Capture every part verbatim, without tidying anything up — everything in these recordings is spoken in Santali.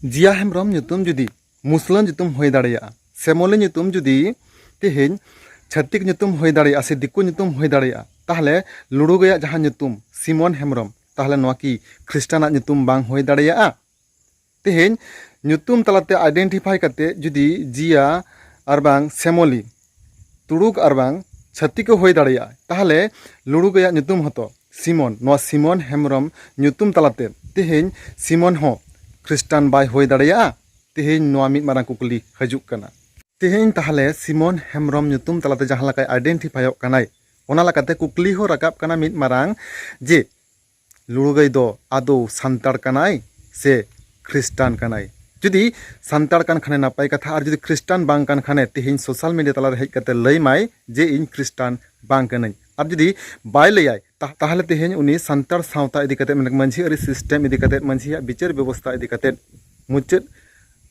ᱡᱤᱭᱟ ᱦᱮᱢᱵᱨᱚᱢ ᱧᱩᱛᱩᱢ ᱡᱩᱫᱤ ᱢᱩᱥᱞᱟᱹ ᱧᱩᱛᱩᱢ ᱦᱩᱭ ᱫᱟᱲᱮᱭᱟᱜᱼᱟ, ᱥᱮᱢᱚᱞᱤ ᱧᱩᱛᱩᱢ ᱡᱩᱫᱤ ᱛᱮᱦᱮᱧ ᱪᱷᱟᱹᱛᱤᱠ ᱧᱩᱛᱩᱢ ᱦᱩᱭ ᱫᱟᱲᱮᱭᱟᱜᱼᱟ ᱥᱮ ᱫᱤᱠᱩ ᱧᱩᱛᱩᱢ ᱦᱩᱭ ᱫᱟᱲᱮᱭᱟᱜᱼᱟ, ᱛᱟᱦᱚᱞᱮ ᱞᱩᱲᱩ ᱜᱟᱹᱭᱟᱜ ᱡᱟᱦᱟᱸ ᱧᱩᱛᱩᱢ ᱥᱤᱢᱚᱱ ᱦᱮᱢᱵᱨᱚᱢ, ᱛᱟᱦᱚᱞᱮ ᱱᱚᱣᱟ ᱠᱤ ᱠᱷᱨᱤᱥᱴᱟᱱᱟᱜ ᱧᱩᱛᱩᱢ ᱵᱟᱝ ᱦᱩᱭ ᱫᱟᱲᱮᱭᱟᱜᱼᱟ? ᱛᱮᱦᱮᱧ ᱧᱩᱛᱩᱢ ᱛᱟᱞᱟᱛᱮ identify ᱠᱟᱛᱮ ᱡᱩᱫᱤ ᱡᱤᱭᱟ ᱟᱨ ᱵᱟᱝ ᱥᱮᱢᱚᱞᱤ ᱛᱩᱲᱩᱠ ᱟᱨ ᱵᱟᱝ ᱪᱷᱟᱹᱛᱤᱠ ᱠᱚ ᱦᱩᱭ ᱫᱟᱲᱮᱭᱟᱜᱼᱟ, ᱛᱟᱦᱚᱞᱮ ᱞᱩᱲᱩ ᱜᱟᱹᱭᱟᱜ ᱧᱩᱛᱩᱢ ᱦᱚᱸᱛᱚ ᱥᱤᱢᱚᱱ, ᱱᱚᱣᱟ ᱥᱤᱢᱚᱱ ᱦᱮᱢᱵᱨᱚᱢ ᱧᱩᱛᱩᱢ ᱛᱟᱞᱟᱛᱮ ᱛᱮᱦᱮᱧ ᱥᱤᱢᱚᱱ ᱦᱚᱸ ᱠᱷᱨᱤᱥᱴᱟᱱ ᱵᱟᱭ ᱦᱩᱭ ᱫᱟᱲᱮᱭᱟᱜᱼᱟ? ᱛᱮᱦᱮᱧ ᱱᱚᱣᱟ ᱢᱤᱫ ᱢᱟᱨᱟᱝ ᱠᱩᱠᱞᱤ ᱦᱤᱡᱩᱜ ᱠᱟᱱᱟ᱾ ᱛᱮᱦᱮᱧ ᱛᱟᱦᱚᱞᱮ ᱥᱤᱢᱚᱱ ᱦᱮᱢᱵᱨᱚᱢ ᱧᱩᱛᱩᱢ ᱛᱟᱞᱟᱛᱮ ᱡᱟᱦᱟᱸ ᱞᱮᱠᱟᱭ identifyᱚᱜ ᱠᱟᱱᱟᱭ, ᱚᱱᱟ ᱞᱮᱠᱟᱛᱮ ᱠᱩᱠᱞᱤ ᱦᱚᱸ ᱨᱟᱠᱟᱵ ᱠᱟᱱᱟ ᱢᱤᱫ ᱢᱟᱨᱟᱝ, ᱡᱮ ᱞᱩᱲᱩ ᱜᱟᱹᱭ ᱫᱚ ᱟᱫᱚ ᱥᱟᱱᱛᱟᱲ ᱠᱟᱱᱟᱭ ᱥᱮ ᱠᱷᱨᱤᱥᱴᱟᱱ ᱠᱟᱱᱟᱭ? ᱡᱩᱫᱤ ᱥᱟᱱᱛᱟᱲ ᱠᱟᱱ ᱠᱷᱟᱱᱮ ᱱᱟᱯᱟᱭ ᱠᱟᱛᱷᱟ, ᱟᱨ ᱡᱩᱫᱤ ᱠᱷᱨᱤᱥᱴᱟᱱ ᱵᱟᱝ ᱠᱟᱱ ᱠᱷᱟᱱᱮ ᱛᱮᱦᱮᱧ social media ᱛᱟᱞᱟᱨᱮ ᱦᱮᱡ ᱠᱟᱛᱮ ᱞᱟᱹᱭ ᱢᱟᱭ ᱡᱮ ᱤᱧ ᱠᱷᱨᱤᱥᱴᱟᱱ ᱵᱟᱝ ᱠᱟᱹᱱᱟᱹᱧ᱾ ᱟᱨ ᱡᱩᱫᱤ ᱵᱟᱭ ᱞᱟᱹᱭᱟᱭ, ᱛᱟ-, ᱛᱟᱦᱚᱞᱮ ᱛᱮᱦᱮᱧ ᱩᱱᱤ ᱥᱟᱱᱛᱟᱲ ᱥᱟᱶᱛᱟ ᱤᱫᱤ ᱠᱟᱛᱮ, ᱢᱟᱱᱮ ᱢᱟᱹᱡᱷᱤ ᱟᱹᱨᱤ system ᱤᱫᱤ ᱠᱟᱛᱮ, ᱢᱟᱹᱡᱷᱤᱭᱟᱜ ᱵᱤᱪᱟᱹᱨ ᱵᱮᱵᱚᱥᱛᱷᱟ ᱤᱫᱤ ᱠᱟᱛᱮ ᱢᱩᱪᱟᱹᱫ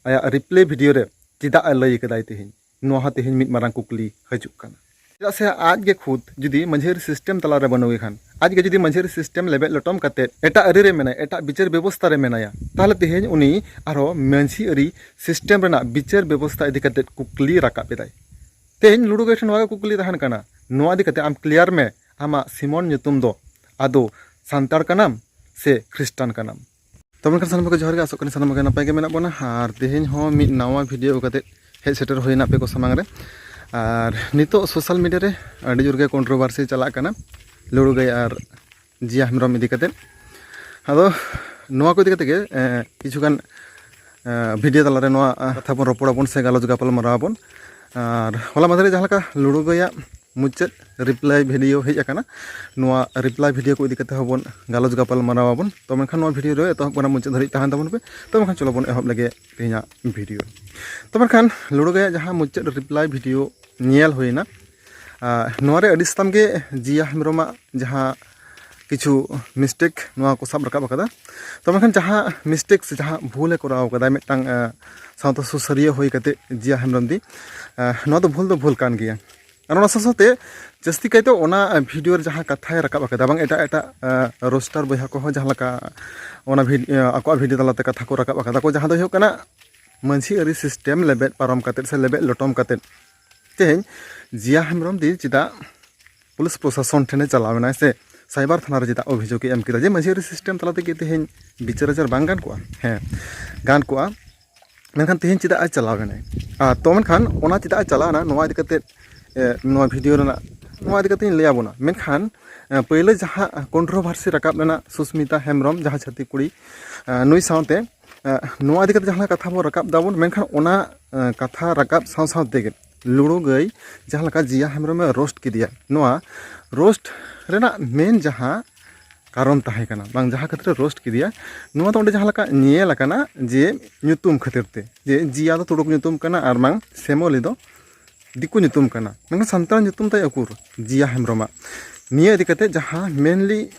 ᱟᱭᱟᱜ reply video ᱨᱮ ᱪᱮᱫᱟᱜ ᱮ ᱞᱟᱹᱭ ᱠᱟᱫᱟᱭ ᱛᱮᱦᱮᱧ? ᱱᱚᱣᱟ ᱦᱚᱸ ᱛᱮᱦᱮᱧ ᱢᱤᱫ ᱢᱟᱨᱟᱝ ᱠᱩᱠᱞᱤ ᱦᱤᱡᱩᱜ ᱠᱟᱱᱟ᱾ ᱪᱮᱫᱟᱜ ᱥᱮ ᱟᱡ ᱜᱮ ᱠᱷᱩᱫ ᱡᱩᱫᱤ ᱢᱟᱹᱡᱷᱤ ᱟᱹᱨᱤ system ᱛᱟᱞᱟᱨᱮ ᱵᱟᱹᱱᱩᱜ ᱮ ᱠᱷᱟᱱ, ᱟᱡ ᱜᱮ ᱡᱩᱫᱤ ᱢᱟᱹᱡᱷᱤ ᱟᱹᱨᱤ system ᱞᱮᱵᱮᱫ ᱞᱚᱴᱚᱢ ᱠᱟᱛᱮ ᱮᱴᱟᱜ ᱟᱹᱨᱤ ᱨᱮ ᱢᱮᱱᱟᱭᱟ, ᱮᱴᱟᱜ ᱵᱤᱪᱟᱹᱨ ᱵᱮᱵᱚᱥᱛᱷᱟ ᱨᱮ ᱢᱮᱱᱟᱭᱟ, ᱛᱟᱦᱚᱞᱮ ᱛᱮᱦᱮᱧ ᱩᱱᱤ ᱟᱨᱦᱚᱸ ᱢᱟᱹᱡᱷᱤ ᱟᱹᱨᱤ system ᱨᱮᱱᱟᱜ ᱵᱤᱪᱟᱹᱨ ᱵᱮᱵᱚᱥᱛᱷᱟ ᱤᱫᱤ ᱠᱟᱛᱮ ᱠᱩᱠᱞᱤ ᱨᱟᱠᱟᱵ ᱮᱫᱟᱭ᱾ ᱛᱮᱦᱮᱧ ᱞᱩᱲᱩ ᱜᱟᱹᱭ ᱴᱷᱮᱱ ᱱᱚᱣᱟ ᱜᱮ ᱠᱩᱠᱞᱤ ᱛᱟᱦᱮᱱ ᱠᱟᱱᱟ, ᱱᱚᱣᱟ ᱤᱫᱤ ᱠᱟᱛᱮ ᱟᱢ clear ᱢᱮ, ᱟᱢᱟᱜ ᱥᱤᱢᱚᱱ ᱧᱩᱛᱩᱢ ᱫᱚ ᱟᱫᱚ ᱥᱟᱱᱛᱟᱲ ᱠᱟᱱᱟᱢ ᱥᱮ ᱠᱷᱨᱤᱥᱴᱟᱱ ᱠᱟᱱᱟᱢ? ᱛᱚ ᱢᱮᱱᱠᱷᱟᱱ ᱥᱟᱱᱟᱢ ᱠᱚ ᱡᱚᱦᱟᱨ ᱜᱮ, ᱟᱥᱚᱜ ᱠᱟᱹᱱᱟᱹᱧ ᱥᱟᱱᱟᱢ ᱜᱮ ᱱᱟᱯᱟᱭ ᱜᱮ ᱢᱮᱱᱟᱜ ᱵᱚᱱᱟ᱾ ᱟᱨ ᱛᱮᱦᱮᱧ ᱦᱚᱸ ᱢᱤᱫ ᱱᱟᱣᱟ video ᱟᱹᱜᱩ ᱠᱟᱛᱮ ᱦᱮᱡ ᱥᱮᱴᱮᱨ ᱦᱩᱭᱱᱟ ᱟᱯᱮ ᱠᱚ ᱥᱟᱢᱟᱝ ᱨᱮ᱾ ᱟᱨ ᱱᱤᱛᱚᱜ social media ᱨᱮ ᱟᱹᱰᱤ ᱡᱳᱨ ᱜᱮ controversy ᱪᱟᱞᱟᱜ ᱠᱟᱱᱟ ᱞᱩᱲᱩ ᱜᱟᱹᱭ ᱟᱨ ᱡᱤᱭᱟ ᱦᱮᱢᱵᱨᱚᱢ ᱤᱫᱤ ᱠᱟᱛᱮ᱾ ᱟᱫᱚ ᱱᱚᱣᱟ ᱠᱚ ᱤᱫᱤ ᱠᱟᱛᱮ ᱜᱮ, ᱮ, ᱠᱤᱪᱷᱩᱜᱟᱱ, ᱮ, video ᱛᱟᱞᱟᱨᱮ ᱱᱚᱣᱟ, ᱮ, ᱠᱟᱛᱷᱟ ᱵᱚᱱ ᱨᱚᱯᱚᱲ ᱟᱵᱚᱱ ᱥᱮ ᱜᱟᱞᱚᱪ ᱜᱟᱯᱟᱞ ᱢᱟᱨᱟᱣ ᱟᱵᱚᱱ᱾ ᱟᱨ ᱦᱚᱞᱟ ᱢᱟᱫᱷᱮᱨ ᱨᱮ ᱡᱟᱦᱟᱸ ᱞᱮᱠᱟ ᱞᱩᱲᱩ ᱜᱟᱹᱭᱟᱜ ᱢᱩᱪᱟᱹᱫ reply video ᱦᱮᱡ ᱟᱠᱟᱱᱟ, ᱱᱚᱣᱟ reply video ᱠᱚ ᱤᱫᱤ ᱠᱟᱛᱮ ᱦᱚᱸᱵᱚᱱ ᱜᱟᱞᱚᱪ ᱜᱟᱯᱟᱞ ᱢᱟᱨᱟᱣ ᱟᱵᱚᱱ᱾ ᱛᱚ ᱢᱮᱱᱠᱷᱟᱱ ᱱᱚᱣᱟ video ᱨᱮ ᱮᱛᱚᱦᱚᱵ ᱠᱷᱚᱱᱟᱜ ᱢᱩᱪᱟᱹᱫ ᱫᱷᱟᱹᱨᱤᱡ ᱛᱟᱦᱮᱱ ᱛᱟᱵᱚᱱ ᱯᱮ᱾ ᱛᱚ ᱢᱮᱱᱠᱷᱟᱱ ᱪᱚᱞᱚ ᱵᱚᱱ ᱮᱦᱚᱵ ᱞᱮᱜᱮ ᱛᱮᱦᱮᱧᱟᱜ video᱾ ᱛᱚ ᱢᱮᱱᱠᱷᱟᱱ ᱞᱩᱲᱩ ᱜᱟᱹᱭᱟᱜ ᱡᱟᱦᱟᱸ ᱢᱩᱪᱟᱹᱫ reply video ᱧᱮᱞ ᱦᱩᱭᱱᱟ, ᱟᱨ ᱱᱚᱣᱟ ᱨᱮ ᱟᱹᱰᱤ ᱥᱟᱛᱟᱢ ᱜᱮ ᱡᱤᱭᱟ ᱦᱮᱢᱵᱨᱚᱢᱟᱜ ᱡᱟᱦᱟᱸ ᱠᱤᱪᱷᱩ mistake ᱱᱚᱣᱟ ᱠᱚ ᱥᱟᱵ ᱨᱟᱠᱟᱵ ᱟᱠᱟᱫᱟ᱾ ᱛᱚ ᱢᱮᱱᱠᱷᱟᱱ ᱡᱟᱦᱟᱸ mistake ᱥᱮ ᱡᱟᱦᱟᱸ ᱵᱷᱩᱞ ᱮ ᱠᱚᱨᱟᱣ ᱠᱟᱫᱟ ᱢᱤᱫᱴᱟᱝ, ᱮ, ᱥᱟᱶᱛᱟ ᱥᱩᱥᱟᱹᱨᱤᱭᱟᱹ ᱦᱩᱭ ᱠᱟᱛᱮ ᱡᱤᱭᱟ ᱦᱮᱢᱵᱨᱚᱢ ᱫᱤ, ᱮ, ᱱᱚᱣᱟ ᱫᱚ ᱵᱷᱩᱞ ᱫᱚ ᱵᱷᱩᱞ ᱠᱟᱱ ᱜᱮᱭᱟ᱾ ᱟᱨ ᱚᱱᱟ ᱥᱟᱶ ᱥᱟᱶᱛᱮ ᱡᱟᱹᱥᱛᱤ ᱠᱟᱭᱛᱮ ᱚᱱᱟ ᱵᱷᱤᱰᱤᱭᱳ ᱨᱮ ᱡᱟᱦᱟᱸ ᱠᱟᱛᱷᱟᱭ ᱨᱟᱠᱟᱵ ᱟᱠᱟᱫᱟ, ᱵᱟᱝ ᱮᱴᱟᱜ ᱮᱴᱟᱜ ᱨᱳᱥᱴᱟᱨ ᱵᱚᱭᱦᱟ ᱠᱚᱦᱚᱸ ᱡᱟᱦᱟᱸ ᱞᱮᱠᱟ ᱚᱱᱟ ᱵᱷᱤᱰ- ᱟᱠᱚᱣᱟᱜ ᱵᱷᱤᱰᱤᱭᱳ ᱛᱟᱞᱟᱛᱮ ᱠᱟᱛᱷᱟ ᱠᱚ ᱨᱟᱠᱟᱵ ᱟᱠᱟᱫᱟ ᱠᱚ, ᱡᱟᱦᱟᱸ ᱫᱚ ᱦᱩᱭᱩᱜ ᱠᱟᱱᱟ ᱢᱟᱹᱡᱷᱤ ᱟᱹᱨᱤ ᱥᱤᱥᱴᱮᱢ ᱞᱮᱵᱮᱫ ᱯᱟᱨᱚᱢ ᱠᱟᱛᱮᱫ ᱥᱮ ᱞᱮᱵᱮᱫ ᱞᱚᱴᱚᱢ ᱠᱟᱛᱮᱫ ᱛᱮᱦᱮᱧ ᱡᱤᱭᱟ ᱦᱮᱢᱵᱨᱚᱢ ᱫᱤ ᱪᱮᱫᱟᱜ ᱯᱩᱞᱤᱥ ᱯᱨᱚᱥᱟᱥᱚᱱ ᱴᱷᱮᱱᱮ ᱪᱟᱞᱟᱣ ᱮᱱᱟᱭ ᱥᱮ ᱥᱟᱭᱵᱟᱨ ᱛᱷᱟᱱᱟ ᱨᱮ ᱪᱮᱫᱟᱜ ᱚᱵᱷᱤᱡᱳᱜᱽ ᱮ ᱮᱢ ᱠᱮᱫᱟ ᱡᱮ ᱢᱟᱹᱡᱷᱤ ᱟᱹᱨᱤ ᱥᱤᱥᱴᱮᱢ ᱛᱟᱞᱟ ᱛᱮᱜᱮ ᱛᱮᱦᱮᱧ ᱵᱤᱪᱟᱹᱨ ᱟᱪᱟᱨ ᱵᱟᱝ ᱜᱟᱱ ᱠᱚᱜᱼᱟ? ᱦᱮᱸ, ᱜᱟᱱ ᱠᱚᱜᱼᱟ᱾ ᱢᱮᱱᱠᱷᱟᱱ ᱛᱮᱦᱮᱧ ᱪᱮᱫᱟᱜ ᱮ ᱪᱟᱞᱟᱣ ᱮᱱᱟᱭ? ᱟᱨ ᱛᱚ ᱢᱮᱱᱠᱷᱟᱱ ᱚᱱᱟ ᱪᱮᱫᱟᱜ ᱮ ᱪᱟᱞᱟᱣ ᱮᱱᱟ, ᱱᱚᱣᱟ ᱤᱫᱤ ᱠᱟᱛᱮᱫ, ᱮ, ᱱᱚᱣᱟ ᱵᱷᱤᱰᱤᱭᱳ ᱨᱮᱱᱟᱜ, ᱱᱚᱣᱟ ᱤᱫᱤ ᱠᱟᱛᱮᱧ ᱞᱟᱹᱭ ᱟᱵᱚᱱᱟ᱾ ᱢᱮᱱᱠᱷᱟᱱ, ᱮ, ᱯᱳᱭᱞᱳ ᱡᱟᱦᱟᱸ ᱠᱚᱱᱴᱨᱳᱵᱷᱟᱨᱥᱤ ᱨᱟᱠᱟᱵ ᱞᱮᱱᱟ ᱥᱩᱥᱢᱤᱛᱟ ᱦᱮᱢᱵᱨᱚᱢ, ᱡᱟᱦᱟᱸ ᱪᱷᱟᱹᱛᱤᱠ ᱠᱩᱲᱤ, ᱮ, ᱱᱩᱭ ᱥᱟᱶᱛᱮ, ᱮ, ᱱᱚᱣᱟ ᱤᱫᱤ ᱠᱟᱛᱮ ᱡᱟᱦᱟᱸ ᱠᱟᱛᱷᱟ ᱵᱚᱱ ᱨᱟᱠᱟᱵ ᱫᱟᱵᱚᱱ, ᱢᱮᱱᱠᱷᱟᱱ ᱚᱱᱟ, ᱮ, ᱠᱟᱛᱷᱟ ᱨᱟᱠᱟᱵ ᱥᱟᱶ ᱥᱟᱶ ᱛᱮᱜᱮ ᱞᱩᱲᱩ ᱜᱟᱹᱭ ᱡᱟᱦᱟᱸ ᱞᱮᱠᱟ ᱡᱤᱭᱟ ᱦᱮᱢᱵᱨᱚᱢᱮ ᱨᱳᱥᱴ ᱠᱮᱫᱮᱭᱟ, ᱱᱚᱣᱟ ᱨᱳᱥᱴ ᱨᱮᱱᱟᱜ ᱢᱮᱱ ᱡᱟᱦᱟᱸ ᱠᱟᱨᱚᱱ ᱛᱟᱦᱮᱸ ᱠᱟᱱᱟ, ᱵᱟᱝ ᱡᱟᱦᱟᱸ ᱠᱷᱟᱹᱛᱤᱨ ᱨᱳᱥᱴ ᱠᱮᱫᱮᱭᱟ, ᱱᱚᱣᱟ ᱫᱚ ᱚᱸᱰᱮ ᱡᱟᱦᱟᱸ ᱞᱮᱠᱟ ᱧᱮᱞ ᱟᱠᱟᱱᱟ ᱡᱮ ᱧᱩᱛᱩᱢ ᱠᱷᱟᱹᱛᱤᱨ ᱛᱮ, ᱡᱮ ᱡᱤᱭᱟ ᱫᱚ ᱛᱩᱲᱩᱠ ᱧᱩᱛᱩᱢ ᱠᱟᱱᱟ ᱟᱨ ᱵᱟᱝ ᱥᱮᱢᱚᱞᱤ ᱫᱚ ᱫᱤᱠᱩ ᱧᱩᱛᱩᱢ ᱠᱟᱱᱟ, ᱢᱮᱱᱠᱷᱟᱱ ᱥᱟᱱᱛᱟᱲ ᱧᱩᱛᱩᱢ ᱛᱟᱭ ᱩᱠᱩᱨ ᱡᱤᱭᱟ ᱦᱮᱢᱵᱨᱚᱢᱟᱜ? ᱱᱤᱭᱟᱹ ᱤᱫᱤ ᱠᱟᱛᱮ ᱡᱟᱦᱟᱸ ᱢᱮᱱᱞᱤ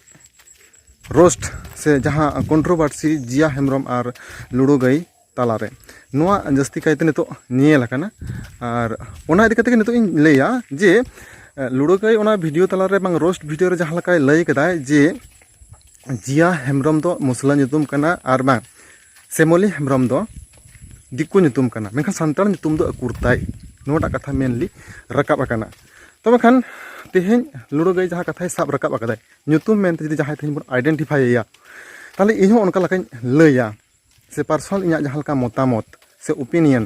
ᱨᱳᱥᱴ ᱥᱮ ᱡᱟᱦᱟᱸ ᱠᱚᱱᱴᱨᱳᱵᱷᱟᱨᱥᱤ ᱡᱤᱭᱟ ᱦᱮᱢᱵᱨᱚᱢ ᱟᱨ ᱞᱩᱲᱩ ᱜᱟᱹᱭ ᱛᱟᱞᱟᱨᱮ, ᱱᱚᱣᱟ ᱡᱟᱹᱥᱛᱤ ᱠᱟᱭᱛᱮ ᱱᱤᱛᱚᱜ ᱧᱮᱞ ᱟᱠᱟᱱᱟ᱾ ᱟᱨ ᱚᱱᱟ ᱤᱫᱤ ᱠᱟᱛᱮ ᱜᱮ ᱱᱤᱛᱚᱜ ᱤᱧ ᱞᱟᱹᱭᱟ ᱡᱮ, ᱮ, ᱞᱩᱲᱩ ᱜᱟᱹᱭ ᱚᱱᱟ ᱵᱷᱤᱰᱤᱭᱳ ᱛᱟᱞᱟᱨᱮ ᱵᱟᱝ ᱨᱳᱥᱴ ᱵᱷᱤᱰᱤᱭᱳ ᱨᱮ ᱡᱟᱦᱟᱸ ᱞᱮᱠᱟᱭ ᱞᱟᱹᱭ ᱠᱮᱫᱟᱭ ᱡᱮ ᱡᱤᱭᱟ ᱦᱮᱢᱵᱨᱚᱢ ᱫᱚ ᱢᱩᱥᱞᱟᱹ ᱧᱩᱛᱩᱢ ᱠᱟᱱᱟ ᱟᱨ ᱵᱟᱝ ᱥᱮᱢᱚᱞᱤ ᱦᱮᱢᱵᱨᱚᱢ ᱫᱚ ᱫᱤᱠᱩ ᱧᱩᱛᱩᱢ ᱠᱟᱱᱟ, ᱢᱮᱱᱠᱷᱟᱱ ᱥᱟᱱᱛᱟᱲ ᱧᱩᱛᱩᱢ ᱫᱚ ᱟᱹᱠᱩᱨ ᱛᱟᱭ, ᱱᱚᱣᱟᱴᱟᱜ ᱠᱟᱛᱷᱟ ᱢᱮᱱᱞᱤ ᱨᱟᱠᱟᱵ ᱟᱠᱟᱱᱟ᱾ ᱛᱚᱵᱮ ᱠᱷᱟᱱ ᱛᱮᱦᱮᱧ ᱞᱩᱲᱩ ᱜᱟᱹᱭ ᱡᱟᱦᱟᱸ ᱠᱟᱛᱷᱟᱭ ᱥᱟᱵ ᱨᱟᱠᱟᱵ ᱟᱠᱟᱫᱟᱭ, ᱧᱩᱛᱩᱢ ᱢᱮᱱᱛᱮ ᱡᱩᱫᱤ ᱡᱟᱦᱟᱸᱭ ᱛᱮᱦᱮᱧ ᱵᱚᱱ ᱟᱭᱰᱮᱱᱴᱤᱯᱷᱟᱭ ᱮᱭᱟ, ᱛᱟᱦᱚᱞᱮ ᱤᱧᱦᱚᱸ ᱚᱱᱠᱟ ᱞᱮᱠᱟᱧ ᱞᱟᱹᱭᱟ ᱥᱮ ᱯᱟᱨᱥᱚᱱᱟᱞ ᱤᱧᱟᱹᱜ ᱡᱟᱦᱟᱸ ᱞᱮᱠᱟ ᱢᱚᱛᱟᱢᱚᱛ ᱥᱮ ᱳᱯᱤᱱᱤᱭᱚᱱ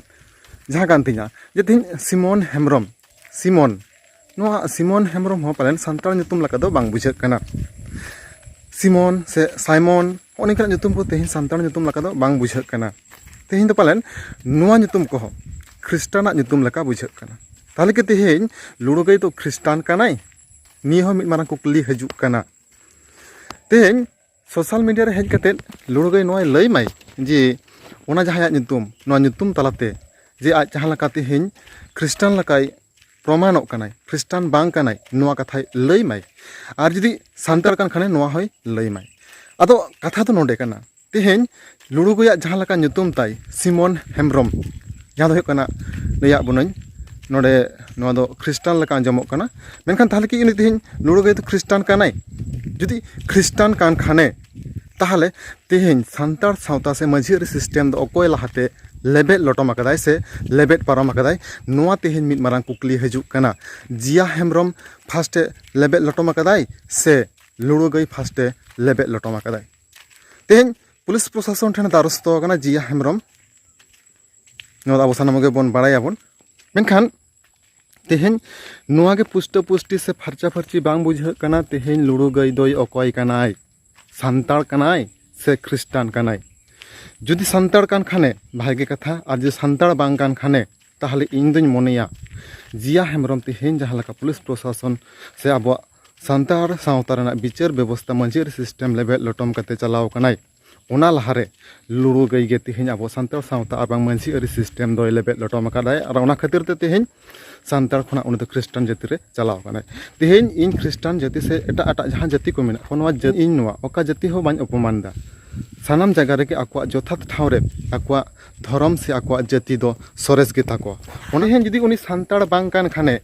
ᱡᱟᱦᱟᱸ ᱠᱟᱱ ᱛᱤᱧᱟ ᱡᱮ ᱛᱮᱦᱮᱧ ᱥᱤᱢᱚᱱ ᱦᱮᱢᱵᱨᱚᱢ, ᱥᱤᱢᱚᱱ, ᱱᱚᱣᱟ ᱥᱤᱢᱚᱱ ᱦᱮᱢᱵᱨᱚᱢ ᱦᱚᱸ ᱯᱟᱞᱮᱱ ᱥᱟᱱᱛᱟᱲ ᱧᱩᱛᱩᱢ ᱞᱮᱠᱟ ᱫᱚ ᱵᱟᱝ ᱵᱩᱡᱷᱟᱹᱜ ᱠᱟᱱᱟ᱾ ᱥᱤᱢᱚᱱ ᱥᱮ ᱥᱟᱭᱢᱚᱱ, ᱦᱚᱸᱜᱼᱚ ᱱᱤᱝᱠᱟᱱᱟᱜ ᱧᱩᱛᱩᱢ ᱠᱚ ᱛᱮᱦᱮᱧ ᱥᱟᱱᱛᱟᱲ ᱧᱩᱛᱩᱢ ᱞᱮᱠᱟ ᱫᱚ ᱵᱟᱝ ᱵᱩᱡᱷᱟᱹᱜ ᱠᱟᱱᱟ᱾ ᱛᱮᱦᱮᱧ ᱫᱚ ᱯᱟᱞᱮᱱ ᱱᱚᱣᱟ ᱧᱩᱛᱩᱢ ᱠᱚᱦᱚᱸ ᱠᱷᱨᱤᱥᱴᱟᱱᱟᱜ ᱧᱩᱛᱩᱢ ᱞᱮᱠᱟ ᱵᱩᱡᱷᱟᱹᱜ ᱠᱟᱱᱟ᱾ ᱛᱟᱦᱚᱞᱮ ᱠᱤ ᱛᱮᱦᱮᱧ ᱞᱩᱲᱩ ᱜᱟᱹᱭ ᱫᱚ ᱠᱷᱨᱤᱥᱴᱟᱱ ᱠᱟᱱᱟᱭ? ᱱᱤᱭᱟᱹ ᱦᱚᱸ ᱢᱤᱫ ᱢᱟᱨᱟᱝ ᱠᱩᱠᱞᱤ ᱦᱤᱡᱩᱜ ᱠᱟᱱᱟ᱾ ᱛᱮᱦᱮᱧ ᱥᱳᱥᱟᱞ ᱢᱤᱰᱤᱭᱟ ᱨᱮ ᱦᱮᱡ ᱠᱟᱛᱮᱫ ᱞᱩᱲᱩ ᱜᱟᱹᱭ ᱱᱚᱣᱟᱭ ᱞᱟᱹᱭ ᱢᱟᱭ ᱡᱮ ᱚᱱᱟ ᱡᱟᱦᱟᱸᱭᱟᱜ ᱧᱩᱛᱩᱢ, ᱱᱚᱣᱟ ᱧᱩᱛᱩᱢ ᱛᱟᱞᱟᱛᱮ ᱡᱮ ᱟᱡ ᱡᱟᱦᱟᱸ ᱞᱮᱠᱟ ᱛᱮᱦᱮᱧ ᱠᱷᱨᱤᱥᱴᱟᱱ ᱞᱮᱠᱟᱭ ᱯᱨᱚᱢᱟᱱᱚᱜ ᱠᱟᱱᱟᱭ, ᱠᱷᱨᱤᱥᱴᱟᱱ ᱵᱟᱝ ᱠᱟᱱᱟᱭ, ᱱᱚᱣᱟ ᱠᱟᱛᱷᱟᱭ ᱞᱟᱹᱭ ᱢᱟᱭ᱾ ᱟᱨ ᱡᱩᱫᱤ ᱥᱟᱱᱛᱟᱲ ᱠᱟᱱ ᱠᱷᱟᱱᱮ, ᱱᱚᱣᱟ ᱦᱚᱸᱭ ᱞᱟᱹᱭ ᱢᱟᱭ᱾ ᱟᱫᱚ ᱠᱟᱛᱷᱟ ᱫᱚ ᱱᱚᱰᱮ ᱠᱟᱱᱟ, ᱛᱮᱦᱮᱧ ᱞᱩᱲᱩ ᱜᱟᱹᱭᱟᱜ ᱡᱟᱦᱟᱸ ᱞᱮᱠᱟ ᱧᱩᱛᱩᱢ ᱛᱟᱭ ᱥᱤᱢᱚᱱ ᱦᱮᱢᱵᱨᱚᱢ, ᱡᱟᱦᱟᱸ ᱫᱚ ᱦᱩᱭᱩᱜ ᱠᱟᱱᱟ, ᱞᱟᱹᱭᱟᱜ ᱵᱚᱱᱟᱹᱧ, ᱱᱚᱰᱮ ᱱᱚᱣᱟ ᱫᱚ ᱠᱷᱨᱤᱥᱴᱟᱱ ᱞᱮᱠᱟ ᱟᱸᱡᱚᱢᱚᱜ ᱠᱟᱱᱟ᱾ ᱢᱮᱱᱠᱷᱟᱱ ᱛᱟᱦᱚᱞᱮ ᱠᱤ ᱩᱱᱤ ᱛᱮᱦᱮᱧ ᱞᱩᱲᱩ ᱜᱟᱹᱭ ᱫᱚ ᱠᱷᱨᱤᱥᱴᱟᱱ ᱠᱟᱱᱟᱭ? ᱡᱩᱫᱤ ᱠᱷᱨᱤᱥᱴᱟᱱ ᱠᱟᱱ ᱠᱷᱟᱱᱮ, ᱛᱟᱦᱚᱞᱮ ᱛᱮᱦᱮᱧ ᱥᱟᱱᱛᱟᱲ ᱥᱟᱶᱛᱟ ᱥᱮ ᱢᱟᱹᱡᱷᱤ ᱟᱹᱨᱤ ᱥᱤᱥᱴᱮᱢ ᱫᱚ ᱚᱠᱚᱭ ᱞᱟᱦᱟᱛᱮ ᱞᱮᱵᱮᱫ ᱞᱚᱴᱚᱢ ᱟᱠᱟᱫᱟᱭ ᱥᱮ ᱞᱮᱵᱮᱫ ᱯᱟᱨᱚᱢ ᱟᱠᱟᱫᱟᱭ? ᱱᱚᱣᱟ ᱛᱮᱦᱮᱧ ᱢᱤᱫ ᱢᱟᱨᱟᱝ ᱠᱩᱠᱞᱤ ᱦᱤᱡᱩᱜ ᱠᱟᱱᱟ᱾ ᱡᱤᱭᱟ ᱦᱮᱢᱵᱨᱚᱢ ᱯᱷᱟᱥᱴᱮ ᱞᱮᱵᱮᱫ ᱞᱚᱴᱚᱢ ᱟᱠᱟᱫᱟᱭ ᱥᱮ ᱞᱩᱲᱩ ᱜᱟᱹᱭ ᱯᱷᱟᱥᱴᱮ ᱞᱮᱵᱮᱫ ᱞᱚᱴᱚᱢ ᱟᱠᱟᱫᱟᱭ? ᱛᱮᱦᱮᱧ ᱯᱩᱞᱤᱥ ᱯᱨᱚᱥᱟᱥᱚᱱ ᱴᱷᱮᱱ ᱫᱟᱨᱚᱥᱛᱚ ᱟᱠᱟᱱᱟ ᱡᱤᱭᱟ ᱦᱮᱢᱵᱨᱚᱢ᱾ ᱱᱚᱣᱟ ᱫᱚ ᱟᱵᱚ ᱥᱟᱱᱟᱢ ᱜᱮᱵᱚᱱ ᱵᱟᱲᱟᱭᱟᱵᱚᱱ᱾ ᱢᱮᱱᱠᱷᱟᱱ ᱛᱮᱦᱮᱧ ᱱᱚᱣᱟ ᱜᱮ ᱯᱩᱥᱴᱟᱹ ᱯᱩᱥᱴᱤ ᱥᱮ ᱯᱷᱟᱨᱪᱟ ᱯᱷᱟᱹᱨᱪᱤ ᱵᱟᱝ ᱵᱩᱡᱷᱟᱹᱜ ᱠᱟᱱᱟ, ᱛᱮᱦᱮᱧ ᱞᱩᱲᱩ ᱜᱟᱹᱭ ᱫᱚᱭ ᱚᱠᱚᱭ ᱠᱟᱱᱟᱭ? ᱥᱟᱱᱛᱟᱲ ᱠᱟᱱᱟᱭ ᱥᱮ ᱠᱷᱨᱤᱥᱴᱟᱱ ᱠᱟᱱᱟᱭ? ᱡᱩᱫᱤ ᱥᱟᱱᱛᱟᱲ ᱠᱟᱱ ᱠᱷᱟᱱᱮ ᱵᱷᱟᱜᱮ ᱠᱟᱛᱷᱟ, ᱟᱨ ᱡᱩᱫᱤ ᱥᱟᱱᱛᱟᱲ ᱵᱟᱝ ᱠᱟᱱ ᱠᱷᱟᱱᱮ, ᱛᱟᱦᱚᱞᱮ ᱤᱧ ᱫᱩᱧ ᱢᱚᱱᱮᱭᱟ ᱡᱤᱭᱟ ᱦᱮᱢᱵᱨᱚᱢ ᱛᱮᱦᱮᱧ ᱡᱟᱦᱟᱸ ᱞᱮᱠᱟ ᱯᱩᱞᱤᱥ ᱯᱨᱚᱥᱟᱥᱚᱱ ᱥᱮ ᱟᱵᱚᱣᱟᱜ ᱥᱟᱱᱛᱟᱲ ᱥᱟᱶᱛᱟ ᱨᱮᱱᱟᱜ ᱵᱤᱪᱟᱹᱨ ᱵᱮᱵᱚᱥᱛᱟ ᱢᱟᱹᱡᱷᱤ ᱟᱹᱨᱤ ᱥᱤᱥᱴᱮᱢ ᱞᱮᱵᱮᱫ ᱞᱚᱴᱚᱢ ᱠᱟᱛᱮ ᱪᱟᱞᱟᱣ ᱠᱟᱱᱟᱭ, ᱚᱱᱟ ᱞᱟᱦᱟᱨᱮ ᱞᱩᱲᱩ ᱜᱟᱹᱭ ᱜᱮ ᱛᱮᱦᱮᱧ ᱟᱵᱚ ᱥᱟᱱᱛᱟᱲ ᱥᱟᱶᱛᱟ ᱟᱨ ᱵᱟᱝ ᱢᱟᱹᱡᱷᱤ ᱟᱹᱨᱤ ᱥᱤᱥᱴᱮᱢ ᱫᱚᱭ ᱞᱮᱵᱮᱫ ᱞᱚᱴᱚᱢ ᱟᱠᱟᱫᱟᱭ᱾ ᱟᱨ ᱚᱱᱟ ᱠᱷᱟᱹᱛᱤᱨ ᱛᱮ ᱛᱮᱦᱮᱧ ᱥᱟᱱᱛᱟᱲ ᱠᱷᱚᱱᱟᱜ ᱩᱱᱤ ᱫᱚ ᱠᱷᱨᱤᱥᱴᱟᱱ ᱡᱟᱹᱛᱤ ᱨᱮ ᱪᱟᱞᱟᱣ ᱠᱟᱱᱟᱭ᱾ ᱛᱮᱦᱮᱧ ᱤᱧ ᱠᱷᱨᱤᱥᱴᱟᱱ ᱡᱟᱹᱛᱤ ᱥᱮ ᱮᱴᱟᱜ ᱮᱴᱟᱜ ᱡᱟᱦᱟᱸ ᱡᱟᱹᱛᱤ ᱠᱚ ᱢᱮᱱᱟᱜ ᱠᱚᱣᱟ, ᱱᱚᱣᱟ ᱡᱟᱹ-, ᱤᱧ ᱱᱚᱣᱟ ᱚᱠᱟ ᱡᱟᱹᱛᱤ ᱦᱚᱸ ᱵᱟᱹᱧ ᱚᱯᱚᱢᱟᱱ ᱮᱫᱟ᱾ ᱥᱟᱱᱟᱢ ᱡᱟᱭᱜᱟ ᱨᱮᱜᱮ ᱟᱠᱚᱣᱟᱜ ᱡᱚᱛᱷᱟᱛ ᱴᱷᱟᱶ ᱨᱮ ᱟᱠᱚᱣᱟᱜ ᱫᱷᱚᱨᱚᱢ ᱥᱮ ᱟᱠᱚᱣᱟᱜ ᱡᱟᱹᱛᱤ ᱫᱚ ᱥᱚᱨᱮᱥ ᱜᱮᱛᱟ ᱠᱚᱣᱟ᱾ ᱚᱱᱟ ᱦᱮᱸ, ᱡᱩᱫᱤ ᱩᱱᱤ ᱥᱟᱱᱛᱟᱲ ᱵᱟᱝ ᱠᱟᱱ ᱠᱷᱟᱱᱮ,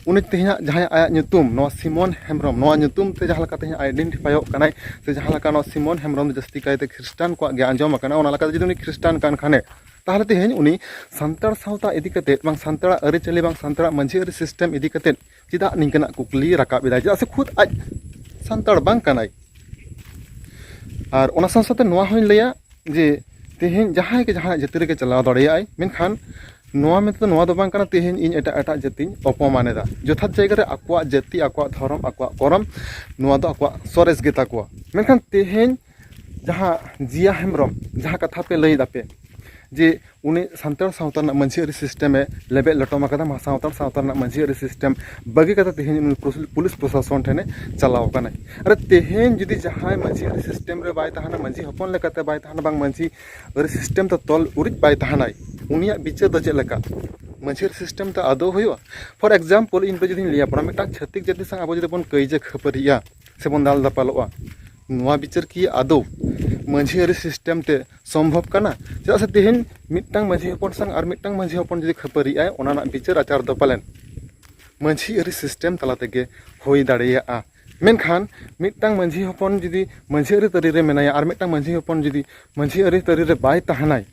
ᱩᱱᱤ ᱛᱮᱦᱮᱧᱟᱜ ᱡᱟᱦᱟᱸᱭ ᱟᱭᱟᱜ ᱧᱩᱛᱩᱢ, ᱱᱚᱣᱟ ᱥᱤᱢᱚᱱ ᱦᱮᱢᱵᱨᱚᱢ, ᱱᱚᱣᱟ ᱧᱩᱛᱩᱢ ᱛᱮ ᱡᱟᱦᱟᱸ ᱞᱮᱠᱟ ᱛᱮᱦᱮᱧ ᱟᱭᱰᱮᱱᱴᱤᱯᱷᱟᱭᱚᱜ ᱠᱟᱱᱟᱭ, ᱥᱮ ᱡᱟᱦᱟᱸ ᱞᱮᱠᱟ ᱱᱚᱣᱟ ᱥᱤᱢᱚᱱ ᱦᱮᱢᱵᱨᱚᱢ ᱫᱚ ᱡᱟᱹᱥᱛᱤ ᱠᱟᱭᱛᱮ ᱠᱷᱨᱤᱥᱴᱟᱱ ᱠᱚᱣᱟᱜ ᱜᱮ ᱟᱸᱡᱚᱢ ᱟᱠᱟᱱᱟ, ᱚᱱᱟ ᱞᱮᱠᱟᱛᱮ ᱡᱩᱫᱤ ᱩᱱᱤ ᱠᱷᱨᱤᱥᱴᱟᱱ ᱠᱟᱱ ᱠᱷᱟᱱᱮ, ᱛᱟᱦᱚᱞᱮ ᱛᱮᱦᱮᱧ ᱩᱱᱤ ᱥᱟᱱᱛᱟᱲ ᱥᱟᱶᱛᱟ ᱤᱫᱤ ᱠᱟᱛᱮᱫ ᱵᱟᱝ ᱥᱟᱱᱛᱟᱲᱟᱜ ᱟᱹᱨᱤᱪᱟᱹᱞᱤ ᱵᱟᱝ ᱥᱟᱱᱛᱟᱲᱟᱜ ᱢᱟᱹᱡᱷᱤ ᱟᱹᱨᱤ ᱥᱤᱥᱴᱮᱢ ᱤᱫᱤ ᱠᱟᱛᱮᱫ ᱪᱮᱫᱟᱜ ᱱᱤᱝᱠᱟᱹᱱᱟᱜ ᱠᱩᱠᱞᱤ ᱨᱟᱠᱟᱵ ᱮᱫᱟᱭ? ᱪᱮᱫᱟᱜ ᱥᱮ ᱠᱷᱩᱫ ᱟᱡ ᱥᱟᱱᱛᱟᱲ ᱵᱟᱝ ᱠᱟᱱᱟᱭ᱾ ᱟᱨ ᱚᱱᱟ ᱥᱟᱶ ᱥᱟᱶᱛᱮ ᱱᱚᱣᱟ ᱦᱚᱸᱧ ᱞᱟᱹᱭᱟ ᱡᱮ ᱛᱮᱦᱮᱧ ᱡᱟᱦᱟᱸᱭ ᱜᱮ ᱡᱟᱦᱟᱸᱭᱟᱜ ᱡᱟᱹᱛᱤ ᱨᱮᱜᱮ ᱪᱟᱞᱟᱣ ᱫᱟᱲᱮᱭᱟᱜᱼᱟᱭ, ᱢᱮᱱᱠᱷᱟᱱ ᱱᱚᱣᱟ ᱢᱮᱱᱛᱮ ᱫᱚ ᱱᱚᱣᱟ ᱫᱚ ᱵᱟᱝ ᱠᱟᱱᱟ ᱛᱮᱦᱮᱧ ᱤᱧ ᱮᱴᱟᱜ ᱮᱴᱟᱜ ᱡᱟᱹᱛᱤᱧ ᱚᱯᱚᱢᱟᱱ ᱮᱫᱟ᱾ ᱡᱚᱛᱷᱟᱛ ᱡᱟᱭᱜᱟ ᱨᱮ ᱟᱠᱚᱣᱟᱜ ᱡᱟᱹᱛᱤ, ᱟᱠᱚᱣᱟᱜ ᱫᱷᱚᱨᱚᱢ, ᱟᱠᱚᱣᱟᱜ ᱠᱚᱨᱚᱢ, ᱱᱚᱣᱟ ᱫᱚ ᱟᱠᱚᱣᱟᱜ ᱥᱚᱨᱮᱥ ᱜᱮᱛᱟ ᱠᱚᱣᱟ᱾ ᱢᱮᱱᱠᱷᱟᱱ ᱛᱮᱦᱮᱧ ᱡᱟᱦᱟᱸ ᱡᱤᱭᱟ ᱦᱮᱢᱵᱨᱚᱢ ᱡᱟᱦᱟᱸ ᱠᱟᱛᱷᱟ ᱯᱮ ᱞᱟᱹᱭ ᱫᱟᱯᱮ ᱡᱮ ᱩᱱᱤ ᱥᱟᱱᱛᱟᱲ ᱥᱟᱶᱛᱟ ᱨᱮᱱᱟᱜ ᱢᱟᱹᱡᱷᱤ ᱟᱹᱨᱤ ᱥᱤᱥᱴᱮᱢᱮ ᱞᱮᱵᱮᱫ ᱞᱚᱴᱚᱢ ᱟᱠᱟᱫᱟ, ᱢᱟ ᱥᱟᱱᱛᱟᱲ ᱥᱟᱶᱛᱟ ᱨᱮᱱᱟᱜ ᱢᱟᱹᱡᱷᱤ ᱟᱹᱨᱤ ᱥᱤᱥᱴᱮᱢ ᱵᱟᱹᱜᱤ ᱠᱟᱛᱮ ᱛᱮᱦᱮᱧ ᱩᱱᱤ ᱯᱩᱥ-, ᱯᱩᱞᱤᱥ ᱯᱨᱚᱥᱟᱥᱚᱱ ᱴᱷᱮᱱᱮ ᱪᱟᱞᱟᱣ ᱟᱠᱟᱱᱟᱭ᱾ ᱟᱨ ᱛᱮᱦᱮᱧ ᱡᱩᱫᱤ ᱡᱟᱦᱟᱸᱭ ᱢᱟᱹᱡᱷᱤ ᱟᱹᱨᱤ ᱥᱤᱥᱴᱮᱢ ᱨᱮ ᱵᱟᱭ ᱛᱟᱦᱮᱱᱟ, ᱢᱟᱹᱡᱷᱤ ᱦᱚᱯᱚᱱ ᱞᱮᱠᱟᱛᱮ ᱵᱟᱭ ᱛᱟᱦᱮᱱᱟ, ᱵᱟᱝ ᱢᱟᱹᱡᱷᱤ ᱟᱹᱨᱤ ᱥᱤᱥᱴᱮᱢ ᱛᱮ ᱛᱚᱞ ᱩᱨᱤᱡ ᱵᱟᱭ ᱛᱟᱦᱮᱱᱟᱭ, ᱩᱱᱤᱭᱟᱜ ᱵᱤᱪᱟᱹᱨ ᱫᱚ ᱪᱮᱫ ᱞᱮᱠᱟ? ᱢᱟᱹᱡᱷᱤ ᱟᱹᱨᱤ ᱥᱤᱥᱴᱮᱢ ᱛᱮ ᱟᱫᱚ ᱦᱩᱭᱩᱜᱼᱟ? For example, ᱤᱧ ᱫᱚ ᱡᱩᱫᱤᱧ ᱞᱟᱹᱭᱟ, ᱵᱚᱱᱟ ᱢᱤᱫᱴᱟᱝ ᱪᱷᱟᱹᱛᱤᱠ ᱡᱟᱹᱛᱤ ᱥᱟᱶ ᱟᱵᱚ ᱡᱩᱫᱤ ᱵᱚᱱ ᱠᱟᱹᱭᱡᱟᱹ ᱠᱷᱟᱹᱯᱟᱹᱨᱤᱜᱼᱟ ᱥᱮᱵᱚᱱ ᱫᱟᱞ ᱫᱟᱯᱟᱞᱚᱜᱼᱟ, ᱱᱚᱣᱟ ᱵᱤᱪᱟᱹᱨ ᱠᱤ ᱟᱫᱚ ᱢᱟᱹᱡᱷᱤ ᱟᱹᱨᱤ system ᱛᱮ ᱥᱚᱢᱵᱷᱚᱵ ᱠᱟᱱᱟ? ᱪᱮᱫᱟᱜ ᱥᱮ ᱛᱮᱦᱮᱧ ᱢᱤᱫᱴᱟᱝ ᱢᱟᱹᱡᱷᱤ ᱦᱚᱯᱚᱱ ᱥᱟᱶ ᱟᱨ ᱢᱤᱫᱴᱟᱝ ᱢᱟᱹᱡᱷᱤ ᱦᱚᱯᱚᱱ ᱡᱩᱫᱤ ᱠᱷᱟᱹᱯᱟᱹᱨᱤᱜ ᱟᱭ, ᱚᱱᱟ ᱨᱮᱱᱟᱜ ᱵᱤᱪᱟᱹᱨ ᱟᱪᱟᱨ ᱫᱚ ᱯᱟᱞᱮᱱ ᱢᱟᱹᱡᱷᱤ ᱟᱹᱨᱤ system ᱛᱟᱞᱟ ᱛᱮᱜᱮ ᱦᱩᱭ ᱫᱟᱲᱮᱭᱟᱜᱼᱟ᱾ ᱢᱮᱱᱠᱷᱟᱱ ᱢᱤᱫᱴᱟᱝ ᱢᱟᱹᱡᱷᱤ ᱦᱚᱯᱚᱱ ᱡᱩᱫᱤ ᱢᱟᱹᱡᱷᱤ ᱟᱹᱨᱤ ᱛᱟᱹᱨᱤ ᱨᱮ ᱢᱮᱱᱟᱭᱟ ᱟᱨ ᱢᱤᱫᱴᱟᱝ ᱢᱟᱹᱡᱷᱤ ᱦᱚᱯᱚᱱ ᱡᱩᱫᱤ ᱢᱟᱹᱡᱷᱤ ᱟᱹᱨᱤ ᱛᱟᱹᱨᱤ ᱨᱮ ᱵᱟᱭ ᱛᱟᱦᱮᱱᱟᱭ,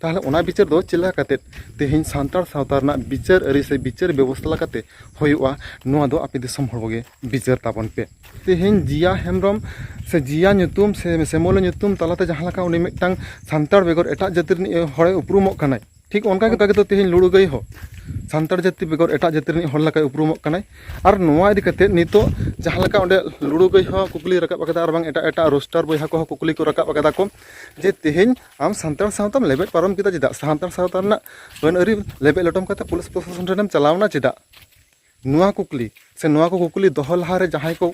ᱛᱟᱦᱚᱞᱮ ᱚᱱᱟ ᱵᱤᱪᱟᱹᱨ ᱫᱚ ᱪᱮᱫ ᱞᱮᱠᱟ ᱠᱟᱛᱮᱫ ᱛᱮᱦᱮᱧ ᱥᱟᱱᱛᱟᱲ ᱥᱟᱶᱛᱟ ᱨᱮᱱᱟᱜ ᱵᱤᱪᱟᱹᱨ ᱟᱹᱨᱤ ᱥᱮ ᱵᱤᱪᱟᱹᱨ ᱵᱮᱵᱚᱥᱛᱷᱟ ᱞᱮᱠᱟᱛᱮ ᱦᱩᱭᱩᱜᱼᱟ? ᱱᱚᱣᱟ ᱫᱚ ᱟᱯᱮ ᱫᱤᱥᱚᱢ ᱦᱚᱲ ᱠᱚᱜᱮ ᱵᱤᱪᱟᱹᱨ ᱛᱟᱵᱚᱱ ᱯᱮ᱾ ᱛᱮᱦᱮᱧ ᱡᱤᱭᱟ ᱦᱮᱢᱵᱨᱚᱢ ᱥᱮ ᱡᱤᱭᱟ ᱧᱩᱛᱩᱢ ᱥᱮ ᱥᱮᱢᱚᱞ ᱧᱩᱛᱩᱢ ᱛᱟᱞᱟᱛᱮ ᱡᱟᱦᱟᱸ ᱞᱮᱠᱟ ᱩᱱᱤ ᱢᱤᱫᱴᱟᱝ ᱥᱟᱱᱛᱟᱲ ᱵᱮᱜᱚᱨ ᱮᱴᱟᱜ ᱡᱟᱹᱛᱤ ᱨᱤᱱᱤᱡ ᱦᱚᱲᱮ ᱩᱯᱨᱩᱢᱚᱜ ᱠᱟᱱᱟᱭ, ᱴᱷᱤᱠ ᱚᱱᱠᱟ ᱜᱮ ᱛᱟᱠᱮ ᱫᱚ ᱛᱮᱦᱮᱧ ᱞᱩᱲᱩᱜᱟᱹᱭ ᱦᱚᱸ ᱥᱟᱱᱛᱟᱲ ᱡᱟᱹᱛᱤ ᱵᱮᱜᱚᱨ ᱮᱴᱟᱜ ᱡᱟᱹᱛᱤ ᱨᱤᱱᱤᱡ ᱦᱚᱲ ᱞᱮᱠᱟᱭ ᱩᱯᱨᱩᱢᱚᱜ ᱠᱟᱱᱟᱭ᱾ ᱟᱨ ᱱᱚᱣᱟ ᱤᱫᱤ ᱠᱟᱛᱮᱫ ᱱᱤᱛᱚᱜ ᱡᱟᱦᱟᱸ ᱞᱮᱠᱟ ᱚᱸᱰᱮ ᱞᱩᱲᱩᱜᱟᱹᱭ ᱦᱚᱸ ᱠᱩᱠᱞᱤ ᱨᱟᱠᱟᱵ ᱟᱠᱟᱫᱟ, ᱟᱨ ᱵᱟᱝ ᱮᱴᱟᱜ ᱮᱴᱟᱜ ᱨᱳᱥᱴᱟᱨ ᱵᱚᱭᱦᱟ ᱠᱚᱦᱚᱸ ᱠᱩᱠᱞᱤ ᱠᱚ ᱨᱟᱠᱟᱵ ᱟᱠᱟᱫᱟ ᱠᱚ ᱡᱮ ᱛᱮᱦᱮᱧ ᱟᱢ ᱥᱟᱱᱛᱟᱲ ᱥᱟᱶᱛᱟᱢ ᱞᱮᱵᱮᱫ ᱯᱟᱨᱚᱢ ᱠᱮᱫᱟ, ᱪᱮᱫᱟᱜ ᱥᱟᱱᱛᱟᱲ ᱥᱟᱶᱛᱟ ᱨᱮᱱᱟᱜ ᱟᱹᱱ ᱟᱹᱨᱤ ᱞᱮᱵᱮᱫ ᱞᱚᱴᱚᱢ ᱠᱟᱛᱮ ᱯᱩᱞᱤᱥ ᱯᱨᱚᱥᱟᱥᱚᱱ ᱴᱷᱮᱱᱮᱢ ᱪᱟᱞᱟᱣᱱᱟ ᱪᱮᱫᱟᱜ? ᱱᱚᱣᱟ ᱠᱩᱠᱞᱤ ᱥᱮ ᱱᱚᱣᱟ ᱠᱚ ᱠᱩᱠᱞᱤ ᱫᱚᱦᱚ ᱞᱟᱦᱟᱨᱮ ᱡᱟᱦᱟᱸᱭ ᱠᱚ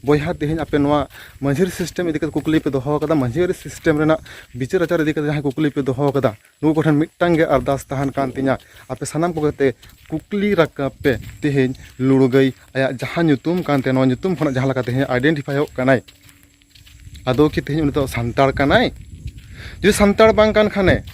ᱵᱚᱭᱦᱟ ᱛᱮᱦᱮᱧ ᱟᱯᱮ ᱱᱚᱣᱟ ᱢᱟᱹᱡᱷᱤ system ᱤᱫᱤ ᱠᱟᱛᱮ ᱠᱩᱠᱞᱤ ᱯᱮ ᱫᱚᱦᱚ ᱟᱠᱟᱫᱟ, ᱢᱟᱹᱡᱷᱤ ᱟᱹᱨᱤ system ᱨᱮᱱᱟᱜ ᱵᱤᱪᱟᱹᱨ ᱟᱪᱟᱨ ᱤᱫᱤ ᱠᱟᱛᱮ ᱡᱟᱦᱟᱸᱭ ᱠᱩᱠᱞᱤ ᱯᱮ ᱫᱚᱦᱚ ᱟᱠᱟᱫᱟ, ᱱᱩᱠᱩ ᱠᱚᱴᱷᱮᱱ ᱢᱤᱫᱴᱟᱝ ᱜᱮ ᱟᱨᱫᱟᱥ ᱛᱟᱦᱮᱱ ᱠᱟᱱ ᱛᱤᱧᱟ, ᱟᱯᱮ ᱥᱟᱱᱟᱢ ᱠᱚᱜᱮ ᱛᱮ ᱠᱩᱠᱞᱤ ᱨᱟᱠᱟᱵ ᱯᱮ ᱛᱮᱦᱮᱧ ᱞᱩᱲᱩᱜᱟᱹᱭ ᱟᱭᱟᱜ ᱡᱟᱦᱟᱸ ᱧᱩᱛᱩᱢ ᱠᱟᱱ ᱛᱟᱭᱟ, ᱱᱚᱣᱟ ᱧᱩᱛᱩᱢ ᱠᱷᱚᱱᱟᱜ ᱡᱟᱦᱟᱸ ᱞᱮᱠᱟ ᱛᱮᱦᱮᱧ identifyᱚᱜ ᱠᱟᱱᱟᱭ, ᱟᱫᱚ ᱠᱤ ᱛᱮᱦᱮᱧ ᱩᱱᱤ ᱫᱚ ᱥᱟᱱᱛᱟᱲ ᱠᱟᱱᱟᱭ? ᱡᱩᱫᱤ ᱥᱟᱱᱛᱟᱲ ᱵᱟᱝ ᱠᱟᱱ ᱠᱷᱟᱱᱮ,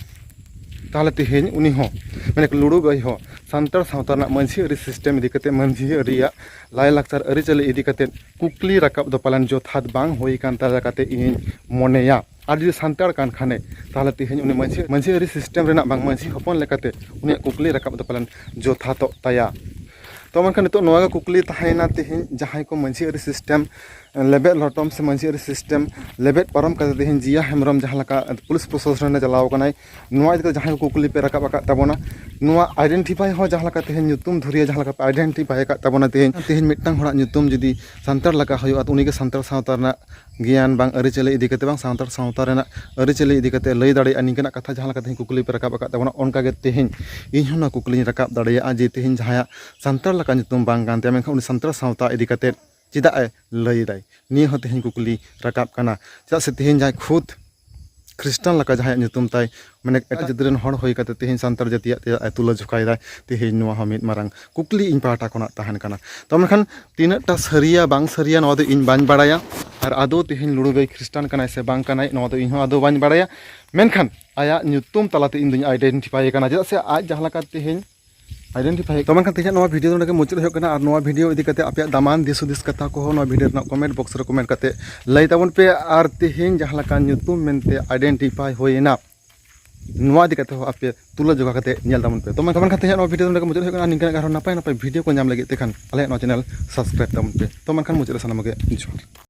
ᱛᱟᱦᱚᱞᱮ ᱛᱮᱦᱮᱧ ᱩᱱᱤ ᱦᱚᱸ ᱢᱟᱱᱮ ᱞᱩᱲᱩᱜᱟᱹᱭ ᱦᱚᱸ ᱥᱟᱱᱛᱟᱲ ᱥᱟᱶᱛᱟ ᱨᱮᱱᱟᱜ ᱢᱟᱹᱡᱷᱤ ᱟᱹᱨᱤ system ᱤᱫᱤ ᱠᱟᱛᱮ, ᱢᱟᱹᱡᱷᱤ ᱟᱹᱨᱤᱭᱟᱜ ᱞᱟᱭᱼᱞᱟᱠᱪᱟᱨ ᱟᱹᱨᱤᱪᱟᱹᱞᱤ ᱤᱫᱤ ᱠᱟᱛᱮ ᱠᱩᱠᱞᱤ ᱨᱟᱠᱟᱵ ᱫᱚ ᱯᱟᱞᱮᱱ ᱡᱚᱛᱷᱟᱛ ᱵᱟᱝ ᱦᱩᱭ ᱠᱟᱱ ᱛᱟᱭᱟ ᱠᱟᱛᱮ ᱤᱧᱤᱧ ᱢᱚᱱᱮᱭᱟ᱾ ᱟᱨ ᱡᱩᱫᱤ ᱥᱟᱱᱛᱟᱲ ᱠᱟᱱ ᱠᱷᱟᱱᱮ, ᱛᱟᱦᱚᱞᱮ ᱛᱮᱦᱮᱧ ᱩᱱᱤ ᱢᱟᱹᱡᱷᱤ, ᱢᱟᱹᱡᱷᱤ ᱟᱹᱨᱤ system ᱨᱮᱱᱟᱜ ᱵᱟᱝ ᱢᱟᱹᱡᱷᱤ ᱦᱚᱯᱚᱱ ᱞᱮᱠᱟᱛᱮ ᱩᱱᱤᱭᱟᱜ ᱠᱩᱠᱞᱤ ᱨᱟᱠᱟᱵ ᱫᱚ ᱯᱟᱞᱮᱱ ᱡᱚᱛᱷᱟᱛᱚᱜ ᱛᱟᱭᱟ᱾ ᱛᱚ ᱢᱮᱱᱠᱷᱟᱱ ᱱᱤᱛᱚᱜ ᱱᱚᱣᱟ ᱜᱮ ᱠᱩᱠᱞᱤ ᱛᱟᱦᱮᱸᱭᱮᱱᱟ, ᱛᱮᱦᱮᱧ ᱡᱟᱦᱟᱸᱭ ᱠᱚ ᱢᱟᱹᱡᱷᱤ ᱟᱹᱨᱤ system ᱞᱮᱵᱮᱫ ᱞᱚᱴᱚᱢ ᱥᱮ ᱢᱟᱹᱡᱷᱤ ᱟᱹᱨᱤ system ᱞᱮᱵᱮᱫ ᱯᱟᱨᱚᱢ ᱠᱟᱛᱮ ᱛᱮᱦᱮᱧ ᱡᱤᱭᱟ ᱦᱮᱢᱵᱨᱚᱢ ᱡᱟᱦᱟᱸ ᱞᱮᱠᱟ ᱯᱩᱞᱤᱥ ᱯᱨᱚᱥᱟᱥᱚᱱ ᱮ ᱪᱟᱞᱟᱣ ᱟᱠᱟᱱᱟᱭ, ᱱᱚᱣᱟ ᱤᱫᱤ ᱠᱟᱛᱮ ᱡᱟᱦᱟᱸᱭ ᱠᱚ ᱠᱩᱠᱞᱤ ᱯᱮ ᱨᱟᱠᱟᱵ ᱟᱠᱟᱫ ᱛᱟᱵᱚᱱᱟ, ᱱᱚᱣᱟ identify ᱦᱚᱸ ᱡᱟᱦᱟᱸ ᱞᱮᱠᱟ ᱛᱮᱦᱮᱧ ᱧᱩᱛᱩᱢ ᱫᱷᱩᱨᱤᱭᱟᱹ ᱡᱟᱦᱟᱸ ᱞᱮᱠᱟ ᱯᱮ identify ᱟᱠᱟᱫ ᱛᱟᱵᱚᱱᱟ, ᱛᱮᱦᱮᱧ, ᱛᱮᱦᱮᱧ ᱢᱤᱫᱴᱟᱝ ᱦᱚᱲᱟᱜ ᱧᱩᱛᱩᱢ ᱡᱩᱫᱤ ᱥᱟᱱᱛᱟᱲ ᱞᱮᱠᱟ ᱦᱩᱭᱩᱜᱼᱟ, ᱛᱚ ᱩᱱᱤᱜᱮ ᱥᱟᱱᱛᱟᱲ ᱥᱟᱶᱛᱟ ᱨᱮᱱᱟᱜ ᱜᱮᱭᱟᱱ ᱵᱟᱝ ᱟᱹᱨᱤᱪᱟᱹᱞᱤ ᱤᱫᱤ ᱠᱟᱛᱮ ᱵᱟᱝ ᱥᱟᱱᱛᱟᱲ ᱥᱟᱶᱛᱟ ᱨᱮᱱᱟᱜ ᱟᱹᱨᱤᱪᱟᱹᱞᱤ ᱤᱫᱤ ᱠᱟᱛᱮ ᱞᱟᱹᱭ ᱫᱟᱲᱮᱭᱟᱜᱼᱟ, ᱱᱤᱝᱠᱟᱹᱱᱟᱜ ᱠᱟᱛᱷᱟ ᱡᱟᱦᱟᱸ ᱞᱮᱠᱟ ᱛᱮᱦᱮᱧ ᱠᱩᱠᱞᱤ ᱯᱮ ᱨᱟᱠᱟᱵ ᱟᱠᱟᱫ ᱛᱟᱵᱚᱱᱟ, ᱚᱱᱠᱟᱜᱮ ᱛᱮᱦᱮᱧ ᱤᱧ ᱦᱚᱸ ᱱᱚᱣᱟ ᱠᱩᱠᱞᱤᱧ ᱨᱟᱠᱟᱵ ᱫᱟᱲᱮᱭᱟᱜᱼᱟ ᱡᱮ ᱛᱮᱦᱮᱧ ᱡᱟᱦᱟᱸᱭᱟᱜ ᱥᱟᱱᱛᱟᱲ ᱞᱮᱠᱟ ᱧᱩᱛᱩᱢ ᱵᱟᱝ ᱠᱟᱱ ᱛᱟᱭᱟ, ᱢᱮᱱᱠᱷᱟᱱ ᱩᱱᱤ ᱥᱟᱱᱛᱟᱲ ᱥᱟᱶᱛᱟ ᱤᱫᱤ ᱠᱟᱛᱮ ᱪᱮᱫᱟᱜ ᱮ ᱞᱟᱹᱭ ᱮᱫᱟᱭ? ᱱᱤᱭᱟᱹ ᱦᱚᱸ ᱛᱮᱦᱮᱧ ᱠᱩᱠᱞᱤ ᱨᱟᱠᱟᱵ ᱠᱟᱱᱟ᱾ ᱪᱮᱫᱟᱜ ᱥᱮ ᱛᱮᱦᱮᱧ ᱡᱟᱦᱟᱸᱭ ᱠᱷᱩᱫ ᱠᱷᱨᱤᱥᱴᱟᱱ ᱞᱮᱠᱟ ᱡᱟᱦᱟᱸᱭᱟᱜ ᱧᱩᱛᱩᱢ ᱛᱟᱭ, ᱢᱟᱱᱮ ᱮᱴᱟᱜ ᱡᱟᱹᱛ ᱨᱮᱱ ᱦᱚᱲ ᱦᱩᱭ ᱠᱟᱛᱮ ᱛᱮᱦᱮᱧ ᱥᱟᱱᱛᱟᱲ ᱡᱟᱹᱛᱤᱭᱟᱜ ᱛᱮ ᱟᱡ ᱛᱩᱞᱟᱹ ᱡᱚᱠᱷᱟᱭᱮᱫᱟᱭ, ᱛᱮᱦᱮᱧ ᱱᱚᱣᱟ ᱦᱚᱸ ᱢᱤᱫ ᱢᱟᱨᱟᱝ ᱠᱩᱠᱞᱤ ᱤᱧ ᱯᱟᱦᱴᱟ ᱠᱷᱚᱱᱟᱜ ᱛᱟᱦᱮᱱ ᱠᱟᱱᱟ᱾ ᱛᱚ ᱢᱮᱱᱠᱷᱟᱱ ᱛᱤᱱᱟᱹᱜ ᱴᱟ ᱥᱟᱹᱨᱤᱭᱟ ᱵᱟᱝ ᱥᱟᱹᱨᱤᱭᱟ ᱱᱚᱣᱟ ᱫᱚ ᱤᱧ ᱵᱟᱹᱧ ᱵᱟᱲᱟᱭᱟ, ᱟᱨ ᱟᱫᱚ ᱛᱮᱦᱮᱧ ᱞᱩᱲᱩᱵᱟᱹᱭ ᱠᱷᱨᱤᱥᱴᱟᱱ ᱠᱟᱱᱟᱭ ᱥᱮ ᱵᱟᱝ ᱠᱟᱱᱟᱭ ᱱᱚᱣᱟ ᱫᱚ ᱤᱧ ᱦᱚᱸ ᱟᱫᱚ ᱵᱟᱹᱧ ᱵᱟᱲᱟᱭᱟ᱾ ᱢᱮᱱᱠᱷᱟᱱ ᱟᱭᱟᱜ ᱧᱩᱛᱩᱢ ᱛᱟᱞᱟᱛᱮ ᱤᱧ ᱫᱩᱧ identify ᱮ ᱠᱟᱱᱟ, ᱪᱮᱫᱟᱜ ᱥᱮ ᱟᱡ ᱡᱟᱦᱟᱸ ᱞᱮᱠᱟ ᱛᱮᱦᱮᱧ identify᱾ ᱛᱚ ᱢᱮᱱᱠᱷᱟᱱ ᱛᱮᱦᱮᱧᱟᱜ ᱱᱚᱣᱟ video ᱫᱚ ᱱᱚᱰᱮ ᱜᱮ ᱢᱩᱪᱟᱹᱫ ᱦᱩᱭᱩᱜ ᱠᱟᱱᱟ, ᱟᱨ ᱱᱚᱣᱟ video ᱤᱫᱤ ᱠᱟᱛᱮ ᱟᱯᱮᱭᱟᱜ ᱫᱟᱢᱟᱱ ᱫᱤᱥ ᱦᱩᱫᱤᱥ ᱠᱟᱛᱷᱟ ᱠᱚᱦᱚᱸ ᱱᱚᱣᱟ video ᱨᱮᱱᱟᱜ comment box ᱨᱮ comment ᱠᱟᱛᱮ ᱞᱟᱹᱭ ᱛᱟᱵᱚᱱ ᱯᱮ, ᱟᱨ ᱛᱮᱦᱮᱧ ᱡᱟᱦᱟᱸ ᱞᱮᱠᱟ ᱧᱩᱛᱩᱢ ᱢᱮᱱᱛᱮ identify ᱦᱩᱭᱮᱱᱟ, ᱱᱚᱣᱟ ᱤᱫᱤ ᱠᱟᱛᱮ ᱦᱚᱸ ᱟᱯᱮ ᱛᱩᱞᱟᱹ ᱡᱚᱠᱷᱟ ᱠᱟᱛᱮ ᱧᱮᱞ ᱛᱟᱵᱚᱱ ᱯᱮ᱾ ᱛᱚ ᱢᱮᱱᱠᱷᱟᱱ ᱛᱮᱦᱮᱧᱟᱜ ᱱᱚᱣᱟ video ᱫᱚ ᱱᱚᱰᱮ ᱜᱮ ᱢᱩᱪᱟᱹᱫ ᱦᱩᱭᱩᱜ ᱠᱟᱱᱟ᱾ ᱱᱤᱝᱠᱟᱹᱱᱟᱜ ᱟᱨᱦᱚᱸ ᱱᱟᱯᱟᱭ ᱱᱟᱯᱟᱭ video ᱠᱚ ᱧᱟᱢ ᱞᱟᱹᱜᱤᱫ ᱛᱮ ᱠᱷᱟᱱ ᱟᱞᱮᱭᱟᱜ ᱱᱚᱣᱟ channel subscribe ᱛᱟᱵᱚᱱ ᱯᱮ᱾ ᱛᱚ ᱢᱮᱱᱠᱷᱟᱱ ᱢᱩᱪᱟᱹᱫ ᱨᱮ ᱥᱟᱱᱟᱢ ᱜᱮ ᱡᱚᱦᱟᱨ᱾